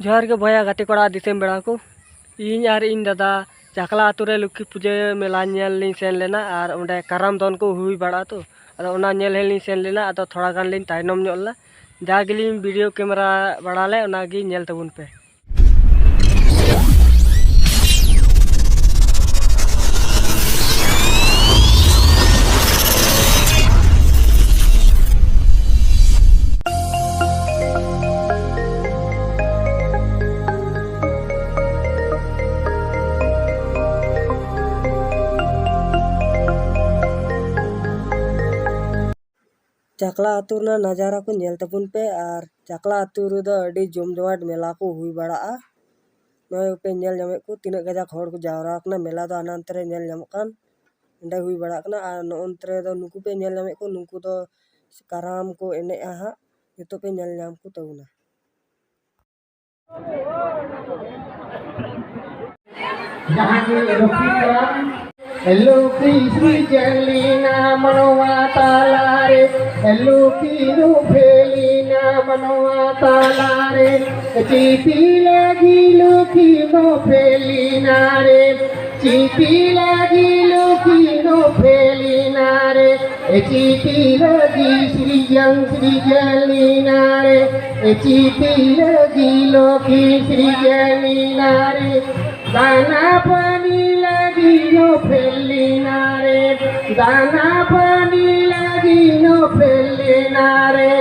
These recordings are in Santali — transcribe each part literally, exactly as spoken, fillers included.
ᱡᱚᱦᱟᱨ ᱜᱮ ᱵᱚᱭᱦᱟ, ᱜᱟᱛᱮ ᱠᱚᱲᱟ, ᱫᱤᱥᱚᱢ ᱯᱮᱲᱟ ᱠᱚ᱾ ᱤᱧ ᱟᱨ ᱤᱧ ᱫᱟᱫᱟ ᱪᱟᱠᱞᱟ ᱟᱹᱛᱩ ᱨᱮ ᱞᱚᱠᱠᱷᱤ ᱯᱩᱡᱟᱹ ᱢᱮᱞᱟ ᱧᱮᱞ ᱞᱤᱧ ᱥᱮᱱ ᱞᱮᱱᱟ ᱟᱨ ᱚᱸᱰᱮ ᱠᱟᱨᱟᱢ ᱫᱚᱱ ᱠᱚ ᱦᱩᱭ ᱵᱟᱲᱟᱜᱼᱟ ᱛᱚ, ᱟᱫᱚ ᱚᱱᱟ ᱧᱮᱞ ᱞᱤᱧ ᱥᱮᱱ ᱞᱮᱱᱟ᱾ ᱟᱫᱚ ᱛᱷᱚᱲᱟ ᱜᱟᱱ ᱞᱤᱧ ᱛᱟᱭᱱᱚᱢ ᱧᱚᱜ ᱞᱮᱱᱟ, ᱡᱟ ᱜᱮᱞᱤᱧ video camera ᱵᱟᱲᱟ ᱞᱮᱫ, ᱚᱱᱟ ᱜᱮ ᱧᱮᱞ ᱛᱟᱵᱚᱱ ᱯᱮ᱾ ᱪᱟᱠᱞᱟ ᱟᱹᱛᱩ ᱨᱮᱱᱟᱜ ᱱᱟᱡᱟᱨᱟ ᱠᱚ ᱧᱮᱞ ᱛᱟᱵᱚᱱ ᱯᱮ᱾ ᱟᱨ ᱪᱟᱠᱞᱟ ᱟᱹᱛᱩ ᱨᱮᱫᱚ ᱟᱹᱰᱤ ᱡᱚᱢ ᱡᱚᱢᱟᱴ ᱢᱮᱞᱟ ᱠᱚ ᱦᱩᱭ ᱵᱟᱲᱟᱜᱼᱟ᱾ ᱱᱚᱜᱼᱚᱭ ᱯᱮ ᱧᱮᱞ ᱧᱟᱢᱮᱫ ᱠᱚ, ᱛᱤᱱᱟᱹᱜ ᱠᱟᱡᱟᱠ ᱦᱚᱲ ᱠᱚ ᱡᱟᱣᱨᱟ ᱟᱠᱟᱱᱟ᱾ ᱢᱮᱞᱟ ᱫᱚ ᱦᱟᱱᱟ ᱱᱚᱱᱛᱮ ᱨᱮ ᱧᱮᱞ ᱧᱟᱢᱚᱜ ᱠᱟᱱ, ᱚᱸᱰᱮ ᱦᱩᱭ ᱵᱟᱲᱟᱜ ᱠᱟᱱᱟ᱾ ᱟᱨ ᱱᱚᱜᱼᱚ ᱱᱚᱱᱛᱮ ᱨᱮᱫᱚ ᱱᱩᱠᱩ ᱯᱮ ᱧᱮᱞ ᱧᱟᱢᱮᱫ ᱠᱚ, ᱱᱩᱠᱩ ᱫᱚ ᱠᱟᱨᱟᱢ ᱠᱚ ᱮᱱᱮᱡᱼᱟ ᱦᱟᱸᱜ, ᱱᱤᱛᱚᱜ ᱯᱮ ᱧᱮᱞ ᱧᱟᱢ ᱠᱚ ᱛᱟᱵᱚᱱᱟ᱾ ᱡᱟᱦᱟᱸ ᱜᱮ ᱞᱚᱠᱠᱷᱤ ᱠᱟᱨᱟᱢ᱾ ᱞᱚᱠᱠᱷᱤ ᱥᱨᱤᱡᱚᱱ ᱞᱮᱱᱟ ᱢᱟᱱᱣᱟ ᱛᱟᱞᱟᱨᱮ, ᱞᱚᱠᱠᱷᱤ ᱱᱚᱯᱷᱮ ᱞᱮᱱᱟ ᱢᱟᱱᱣᱟ ᱛᱟᱞᱟᱨᱮ, ᱪᱤᱛᱤ ᱞᱟᱹᱜᱤᱫ ᱞᱚᱠᱠᱷᱤ ᱱᱚᱯᱷᱮ ᱞᱮᱱᱟ ᱨᱮ, ᱪᱤᱛᱤ ᱞᱟᱹᱜᱤᱫ ᱞᱚᱠᱠᱷᱤ ᱱᱚᱯᱷᱮ ᱞᱮᱱᱟ ᱨᱮ, ᱪᱤᱛᱤ ᱞᱟᱹᱜᱤᱫ ᱥᱨᱤᱡᱚᱱ ᱥᱨᱤᱡᱚᱱ ᱞᱮᱱᱟ ᱨᱮ, ᱪᱤᱛᱤ ᱞᱟᱹᱜᱤᱫ ᱞᱚᱠᱠᱷᱤ ᱥᱨᱤᱡᱚᱱ ᱞᱮᱱᱟ ᱨᱮ, ᱫᱟᱱᱟ ᱯᱟᱱᱤ ᱞᱟᱹᱜᱤᱫ ᱱᱚᱯᱷᱮ ᱞᱮᱱᱟ ᱨᱮ, ᱫᱟᱱᱟ ᱯᱟᱱᱤ ᱞᱟᱹᱜᱤᱫ ᱱᱚᱯᱷᱮ ᱞᱮᱱᱟ ᱨᱮ,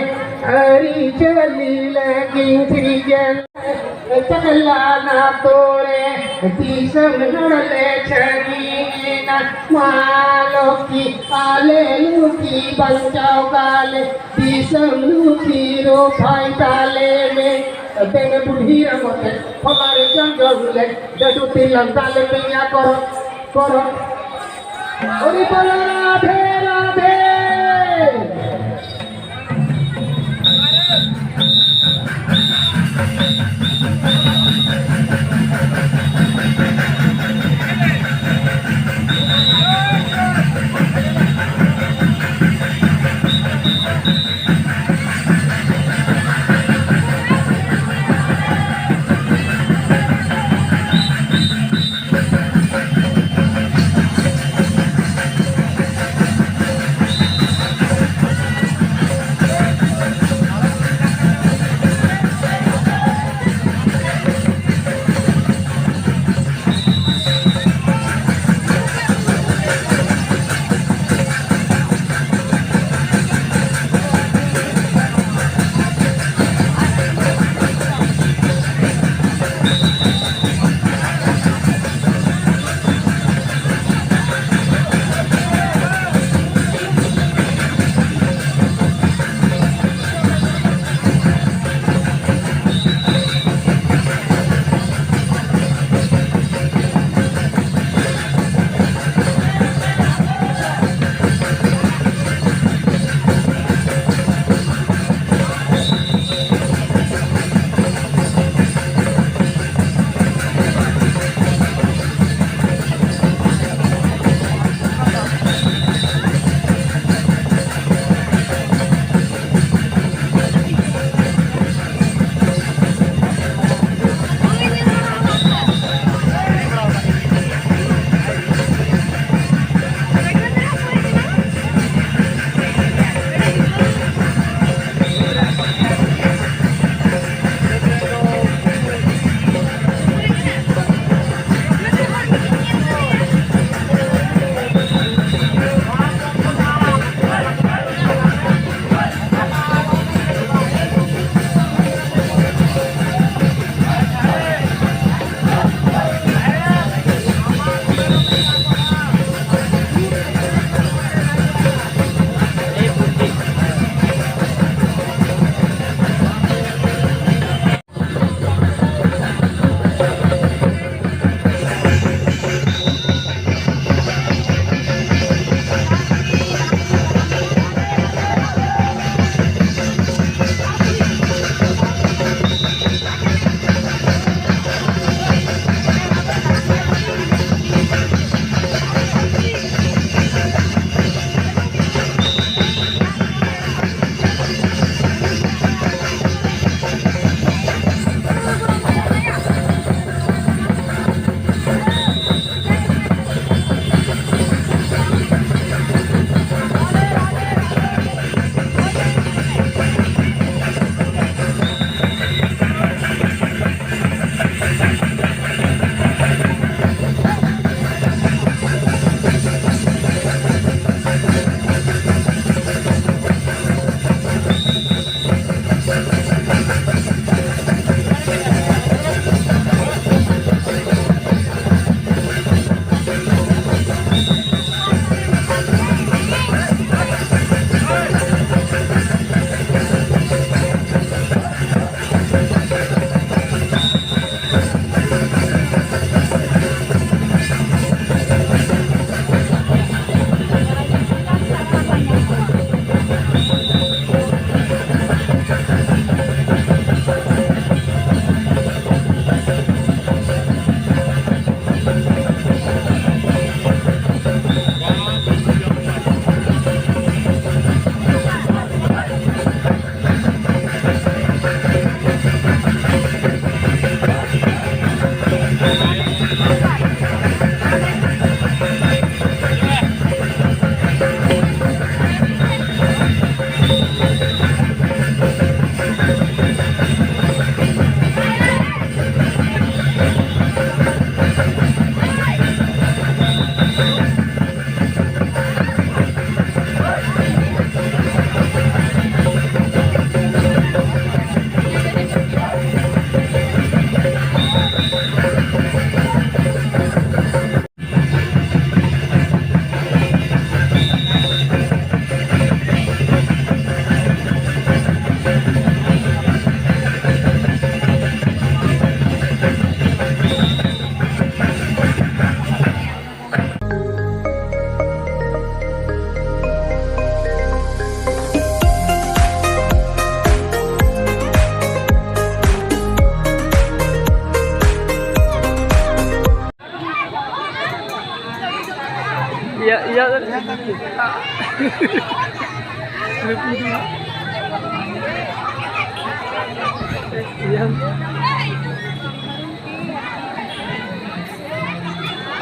ᱟᱹᱨᱤᱪᱟᱹᱞᱤ ᱞᱟᱹᱜᱤᱫ ᱥᱨᱤᱡᱚᱱ ᱪᱟᱠᱞᱟ ᱟᱹᱛᱩ ᱨᱮ ᱫᱤᱥᱚᱢ ᱦᱚᱲ ᱞᱮ ᱪᱷᱟᱹᱱᱤᱭᱮᱱᱟ᱾ ᱢᱟ ᱞᱚᱠᱠᱷᱤ, ᱟᱞᱮ ᱞᱩᱠᱷᱤ ᱵᱟᱧᱪᱟᱣ ᱠᱟᱞᱮ, ᱫᱤᱥᱚᱢ ᱞᱩᱠᱷᱤ ᱨᱚᱯᱷᱟᱭ ᱛᱟᱞᱮ ᱢᱮ᱾ ᱫᱮᱱ ᱵᱩᱰᱷᱤ ᱨᱟᱢᱚᱛᱮ ᱯᱷᱚᱞᱟᱨᱮ ᱡᱚᱝ ᱡᱚᱝ ᱞᱮ, ᱰᱟᱹᱰᱩ ᱛᱤᱞᱟᱹᱢ ᱫᱟᱞᱮ ᱢᱮᱭᱟ ᱠᱚᱨᱚ, ᱠᱚᱨᱚ᱾ ᱦᱚᱨᱤ ᱵᱚᱞ ᱨᱟᱫᱷᱮ ᱨᱟᱫᱷᱮ᱾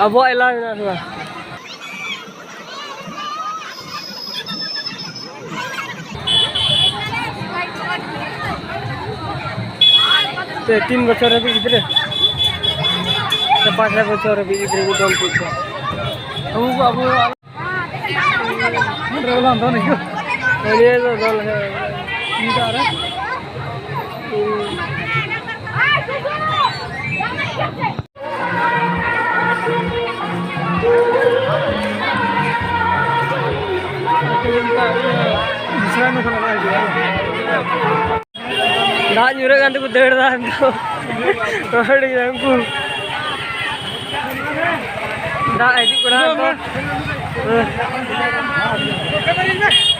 ᱟᱵᱚᱣᱟᱜ ᱮᱞᱟᱣ ᱢᱮᱱᱟᱜᱼᱟ ᱥᱮ ᱵᱟᱝ? ᱯᱮ ᱛᱤᱱ ᱵᱚᱪᱷᱚᱨ ᱦᱟᱹᱵᱤᱡ ᱜᱤᱫᱽᱨᱟᱹ, ᱥᱮ ᱯᱟᱸᱪ ᱪᱷᱚᱭ ᱵᱚᱪᱷᱚᱨ ᱦᱟᱹᱵᱤᱡ ᱜᱤᱫᱽᱨᱟᱹ ᱠᱚ ᱫᱚᱱ ᱪᱮᱫ ᱠᱚᱣᱟ᱾ ᱟᱵᱚ ᱠᱚ, ᱟᱵᱚ ᱱᱤᱭᱟᱹ ᱫᱚ ᱫᱚᱱ ᱦᱩᱭᱩᱜᱼᱟ᱾ ᱱᱤᱭᱟᱹ ᱫᱚ ᱫᱚᱱ ᱦᱩᱭᱩᱜᱼᱟ᱾ ᱱᱤᱭᱟᱹ ᱫᱚ ᱟᱨ ᱫᱟᱜ ᱧᱩᱨᱟᱹᱜ ᱠᱟᱱ ᱛᱮᱠᱚ ᱫᱟᱹᱲ ᱮᱫᱟ ᱱᱤᱛᱚᱜ᱾ ᱦᱚᱲ ᱜᱮ ᱩᱱᱠᱩ᱾ ᱫᱟᱜ ᱦᱤᱡᱩᱜ ᱠᱟᱱᱟ ᱱᱤᱛᱚᱜ᱾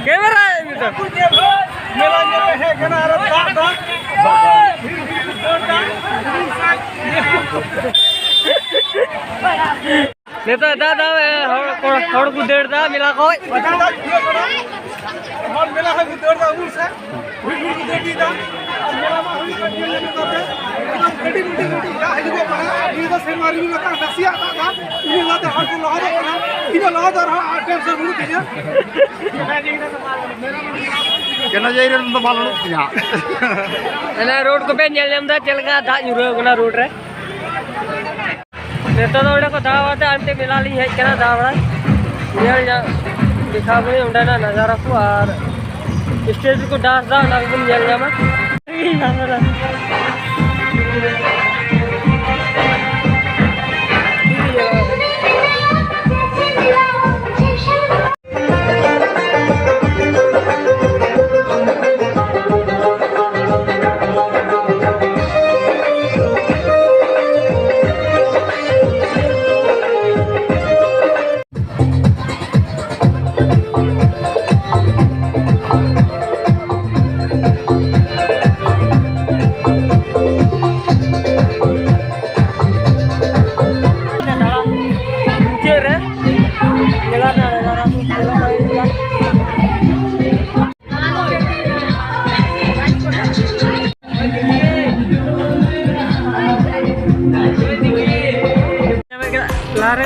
ᱠᱮᱢᱮᱨᱟ ᱱᱤᱛᱚᱜ᱾ ᱢᱮᱞᱟ ᱧᱮᱞ ᱞᱮ ᱦᱮᱡ ᱠᱟᱱᱟ ᱟᱨ ᱫᱟᱜ ᱫᱟᱜ᱾ ᱱᱤᱛᱚᱜ ᱫᱟᱜ ᱫᱟᱜ, ᱦᱚᱲ ᱠᱚ, ᱦᱚᱲ ᱠᱚ ᱫᱟᱹᱲ ᱫᱟ ᱢᱮᱞᱟ ᱠᱷᱚᱡ᱾ ᱦᱚᱲ ᱢᱮᱞᱟ ᱠᱷᱚᱡ ᱠᱚ ᱫᱟᱹᱲ ᱫᱟ ᱩᱢᱩᱞ ᱥᱮᱫ᱾ ᱦᱩᱭ ᱦᱩᱭ ᱠᱚ ᱫᱟᱹᱲ ᱤᱫᱤᱭᱮᱫᱟ᱾ ᱟᱨ ᱢᱮᱞᱟ ᱢᱟ ᱦᱩᱭᱩᱜ ᱠᱟᱱ ᱧᱮᱞ ᱧᱮᱞ ᱠᱟᱛᱮ ᱮᱠᱫᱚᱢ ᱠᱟᱹᱴᱤᱡ ᱢᱟᱹᱴᱤᱡ ᱢᱟᱹᱴᱤᱡ ᱫᱟᱜ ᱦᱤᱡᱩᱜᱚᱜ ᱠᱟᱱᱟ᱾ ᱟᱨ ᱱᱤᱭᱟᱹ ᱫᱚ ᱥᱮᱨᱢᱟ ᱨᱤᱢᱤᱞ ᱟᱠᱟᱱ ᱱᱟᱥᱮᱭᱟᱜ ᱫᱟᱜ ᱫᱟᱜ, ᱤᱱᱟᱹ ᱞᱟᱦᱟ ᱫᱚ ᱦᱚᱲ ᱠᱚ ᱞᱚᱦᱚᱫᱚᱜ ᱠᱟᱱᱟ᱾ ᱤᱱᱟᱹ ᱞᱟᱦᱟ ᱫᱚ ᱟᱨᱦᱚᱸ ᱟᱨ ᱴᱮᱱᱥᱚᱱ ᱵᱟᱹᱱᱩᱜ ᱛᱤᱧᱟᱹ᱾ ᱠᱮᱱᱚ ᱡᱟᱭ ᱨᱮᱱ ᱫᱚ ᱵᱟᱝ ᱞᱟᱹᱱᱩᱜ ᱛᱤᱧᱟ᱾ ᱚᱱᱟ ᱨᱳᱰ ᱠᱚᱯᱮ ᱧᱮᱞ ᱧᱟᱢ ᱮᱫᱟ ᱪᱮᱫ ᱞᱮᱠᱟ ᱫᱟᱜ ᱧᱩᱨᱦᱟᱹ ᱠᱟᱱᱟ ᱨᱳᱰ ᱨᱮ? ᱱᱤᱛᱚᱜ ᱫᱚ ᱚᱸᱰᱮ ᱠᱚ ᱫᱟᱬᱟ ᱵᱟᱲᱟᱭ ᱛᱮ ᱦᱟᱱᱛᱮ ᱢᱮᱞᱟ ᱞᱤᱧ ᱦᱮᱡ ᱠᱟᱱᱟ ᱫᱟᱬᱟ ᱵᱟᱲᱟ᱾ ᱧᱮᱞ ᱧᱟᱢ ᱫᱮᱠᱷᱟᱣ ᱵᱚᱱ ᱚᱸᱰᱮᱱᱟᱜ ᱱᱟᱡᱟᱨᱟ ᱠᱚ ᱟᱨ ᱥᱴᱮᱡᱽ ᱨᱮᱠᱚ ᱰᱟᱱᱥ ᱫᱟ ᱚᱱᱟ ᱠᱚᱵᱚᱱ ᱧᱮᱞ ᱧᱟᱢᱟ᱾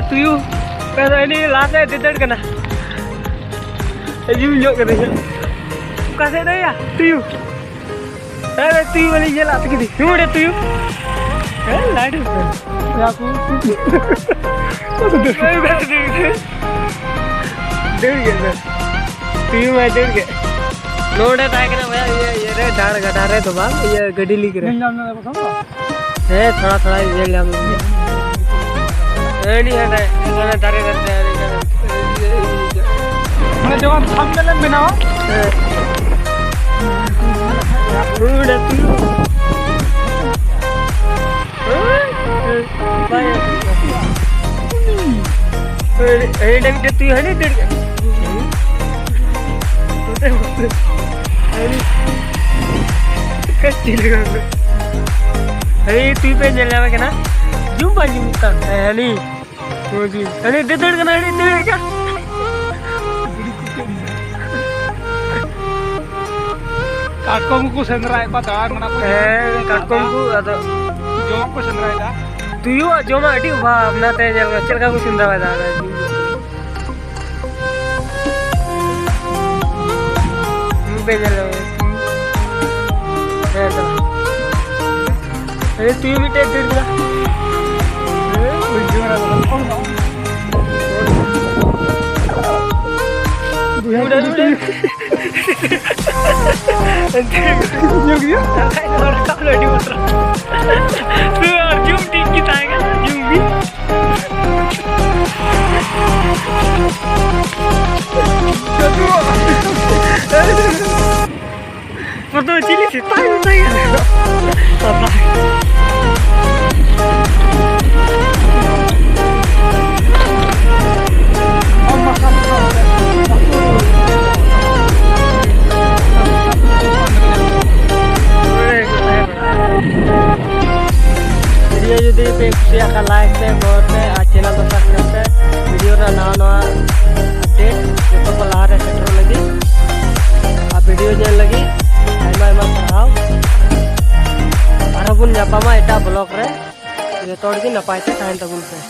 ᱛᱩᱭᱩ᱾ ᱚᱠᱟ ᱫᱚ ᱟᱹᱰᱤ ᱞᱟᱦᱟ ᱥᱮᱫ ᱫᱟᱹᱫᱟᱹᱲ ᱠᱟᱱᱟ᱾ ᱟᱹᱭᱩᱵ ᱧᱚᱜ ᱠᱟᱹᱫᱟᱹᱧ ᱦᱟᱸᱜ᱾ ᱚᱠᱟ ᱥᱮᱫ ᱫᱚᱭᱟ? ᱛᱩᱭᱩ᱾ ᱦᱮᱸ, ᱛᱩᱭᱩ ᱢᱟᱞᱤᱧ ᱧᱮᱞ ᱟᱫ ᱠᱮᱫᱮ᱾ ᱱᱚᱰᱮ ᱛᱩᱭᱩ᱾ ᱦᱮᱸ, ᱞᱟᱹᱰᱩ᱾ ᱫᱟᱹᱲ ᱠᱮᱫ ᱫᱚ᱾ ᱛᱩᱭᱩ ᱢᱟᱭ ᱫᱟᱹᱲ ᱠᱮᱫ᱾ ᱱᱚᱰᱮ ᱛᱟᱦᱮᱸ ᱠᱟᱱᱟ ᱵᱚᱭᱦᱟ, ᱤᱭᱟᱹ, ᱤᱭᱟᱹ ᱨᱮ, ᱰᱟᱲ ᱜᱟᱰᱟ ᱨᱮ ᱫᱚ ᱵᱟᱝ, ᱤᱭᱟᱹ, ᱜᱟᱹᱰᱤ ᱞᱤᱠ ᱨᱮ᱾ ᱧᱮᱞ ᱧᱟᱢ ᱞᱮᱫᱟ ᱠᱚ ᱥᱟᱶ? ᱦᱮᱸ, ᱛᱷᱚᱲᱟ ᱛᱷᱚᱲᱟ ᱧᱮᱞ ᱧᱟᱢ ᱞᱮᱫᱟ᱾ ᱟᱹᱰᱤ ᱦᱟᱸᱰᱮ, ᱦᱟᱱᱮ ᱫᱟᱨᱮ ᱨᱮ, ᱟᱹᱰᱤ ᱦᱟᱸᱰᱮ᱾ ᱢᱟᱱᱮ ᱡᱚᱠᱷᱚᱱ thumbnail ᱮᱢ ᱵᱮᱱᱟᱣᱟ? ᱦᱮᱸ᱾ ᱦᱩᱲᱩ ᱰᱟᱹᱛᱩ᱾ ᱦᱮᱸ, ᱦᱮᱸ᱾ ᱵᱟᱭ ᱟᱹᱛᱩᱜ ᱠᱟᱱᱟ᱾ ᱦᱮᱸ, ᱦᱮᱸ, ᱢᱤᱫᱴᱮᱱ ᱛᱩᱭᱩ ᱦᱟᱹᱱᱤ ᱫᱟᱹᱲ ᱠᱮᱫ᱾ ᱦᱟᱹᱱᱤ᱾ ᱦᱟᱹᱱᱤ ᱛᱩᱭᱩ ᱯᱮ ᱧᱮᱞ ᱧᱟᱢᱮ ᱠᱟᱱᱟ᱾ ᱡᱩᱢ ᱵᱟᱭ ᱡᱩᱢᱩᱜ ᱠᱟᱱ᱾ ᱦᱮᱸ, ᱦᱟᱹᱱᱤ᱾ ᱦᱟᱹᱱᱤ ᱫᱟᱹᱲ ᱠᱟᱱᱟ, ᱦᱟᱹᱱᱤ ᱫᱟᱹᱲ ᱠᱟᱱᱟ᱾ ᱠᱟᱴᱠᱚᱢ ᱠᱚ ᱥᱮᱸᱫᱽᱨᱟᱭᱮᱫ ᱠᱚᱣᱟ, ᱫᱟᱬᱟᱱ ᱠᱟᱱᱟ ᱠᱚ᱾ ᱦᱮᱸ, ᱠᱟᱴᱠᱚᱢ ᱠᱚ, ᱟᱫᱚ ᱡᱚᱢᱟᱜ ᱠᱚ ᱥᱮᱸᱫᱽᱨᱟᱭᱮᱫᱟ᱾ ᱛᱩᱭᱩᱣᱟᱜ ᱡᱚᱢᱟᱜ ᱟᱹᱰᱤ ᱚᱵᱷᱟᱵ, ᱚᱱᱟᱛᱮ ᱧᱮᱞ ᱢᱮ ᱪᱮᱫ ᱞᱮᱠᱟ ᱠᱚ ᱥᱮᱸᱫᱽᱨᱟ ᱵᱟᱲᱟᱭᱮᱫᱟ᱾ ᱯᱮ ᱧᱮᱞ ᱧᱟᱢᱟ᱾ ᱦᱮᱸ, ᱛᱚ᱾ ᱮ, ᱛᱩᱭᱩ ᱢᱤᱫᱴᱮᱡ ᱫᱟᱹᱲ ᱠᱮᱫᱟ᱾ ᱮ, ᱵᱩᱡᱷᱟᱹᱣ ᱢᱮ ᱱᱟ᱾ ᱵᱩᱡᱷᱟᱹᱣ ᱢᱮ ᱱᱟ᱾ ᱧᱩ ᱜᱮᱭᱟ? ᱟᱨᱡᱩᱱ ᱴᱷᱤᱠ ᱜᱮ ᱛᱟᱦᱮᱸ ᱠᱟᱱᱟ, ᱟᱨᱡᱩᱱ ᱜᱮ᱾ ᱯᱨᱚᱛᱷᱚᱢ ᱪᱤᱞᱤ ᱥᱮᱛᱟ ᱢᱮᱛᱟᱭ ᱠᱟᱱᱟ? ᱥᱮᱛᱟ᱾ ᱵᱷᱤᱰᱤᱭᱳ ᱡᱩᱫᱤ ᱯᱮ ᱠᱩᱥᱤᱭᱟᱜ ᱠᱷᱟᱱ, ᱞᱟᱭᱤᱠ ᱯᱮ, ᱠᱚᱢᱮᱱᱴ ᱯᱮ ᱟᱨ ᱪᱮᱱᱮᱞ ᱫᱚ ᱥᱟᱵᱥᱠᱨᱟᱭᱤᱵ ᱯᱮ᱾ ᱵᱷᱤᱰᱤᱭᱳ ᱨᱮᱱᱟᱜ ᱱᱟᱣᱟ ᱱᱟᱣᱟ ᱟᱯᱰᱮᱴ ᱡᱚᱛᱚ ᱠᱚ ᱞᱟᱦᱟ ᱨᱮ ᱥᱮᱴᱮᱨᱚᱜ ᱞᱟᱹᱜᱤᱫ᱾ ᱟᱨ ᱵᱷᱤᱰᱤᱭᱳ ᱧᱮᱞ ᱞᱟᱹᱜᱤᱫ ᱟᱭᱢᱟ ᱟᱭᱢᱟ ᱥᱟᱨᱦᱟᱣ᱾ ᱟᱨᱦᱚᱸ ᱵᱚᱱ ᱧᱟᱯᱟᱢᱟ ᱮᱴᱟᱜ ᱵᱞᱚᱜ ᱨᱮ᱾ ᱡᱚᱛᱚ ᱦᱚᱲ ᱜᱮ ᱱᱟᱯᱟᱭ ᱛᱮ ᱛᱟᱦᱮᱱ ᱛᱟᱵᱚᱱ ᱯᱮ᱾